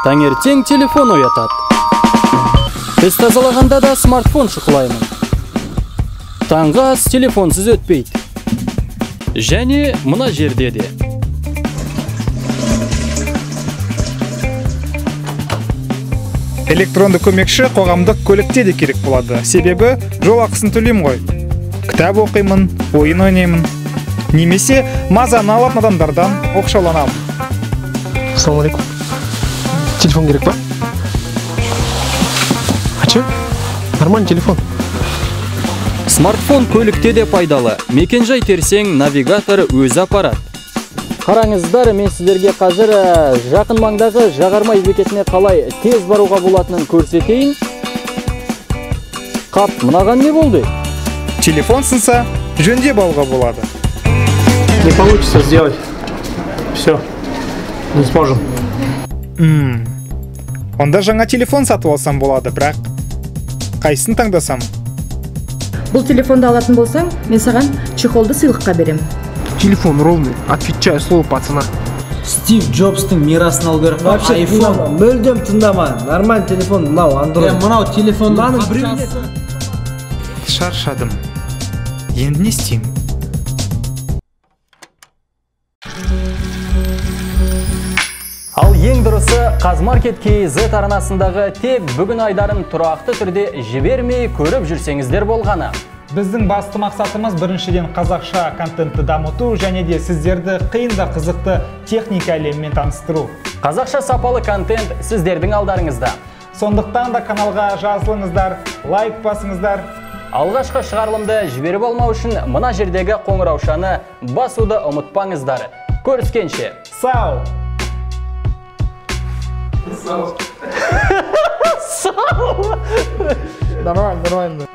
Таңертең телефон оятады. Тіс тазалағанда да смартфон шұқылаймын. Таңғы ас телефонсыз өтпейді. Және мына жерде де. Электронды көмекші қоғамдық көлікте де керек болады. Себебі жол ақысын төлеймін ғой. Кітап оқимын, ойын ойнаймын. Немесе мазаны алатын адамдардан оқшауланамын. Ассалаумағалейкум. Телефон керек па? А че? Нормальный телефон. Смартфон көлікте де пайдалы. Мекенжай терсең, навигатор өзі апарады. Қараңыздар, мен сіздерге қазір жақын маңдағы жағармай бекетіне қалай тез баруға болатынын көрсетейін. Қап, мынаған не болды? Телефон сынса, жөндеп алуға болады. Не получится сделать. Все. Не сможем. Онда жаңа телефон сатып алсам болады, бірақ қайсысын таңдасам? Бұл телефонды алатын болсаң, мен саған чехолды сыйлыққа берем. Телефон ровный, отвечаю слово пацана. Стив Джобстың мирасын алу керек қой. Вообще iPhone. Мүлдем тыңдама. Нормальный телефон мынау Android. Мынау телефонның біреуіне Шаршадым. Енді не істеймін? Ал ең дұрысы Қазмаркет KZ арнасындағы тек бүгін айдарын тұрақты түрде жібермей көріп жүрсеңіздер болғаны. Біздің басты мақсатымыз біріншіден қазақша контентті дамыту және де сіздерді қиын да қызықты техника әлемімен таныстыру. Қазақша сапалы контент сіздердің алдарыңызда. Сондықтан да каналға жазылыңыздар, лайк басыңыздар. Алғашқы шығарылымды жіберіп алмау үшін мына жердегі қоңыраушаны басуды ұмытпаңыздар. Көріскенше. Сау! Сау! Нормально, нормально.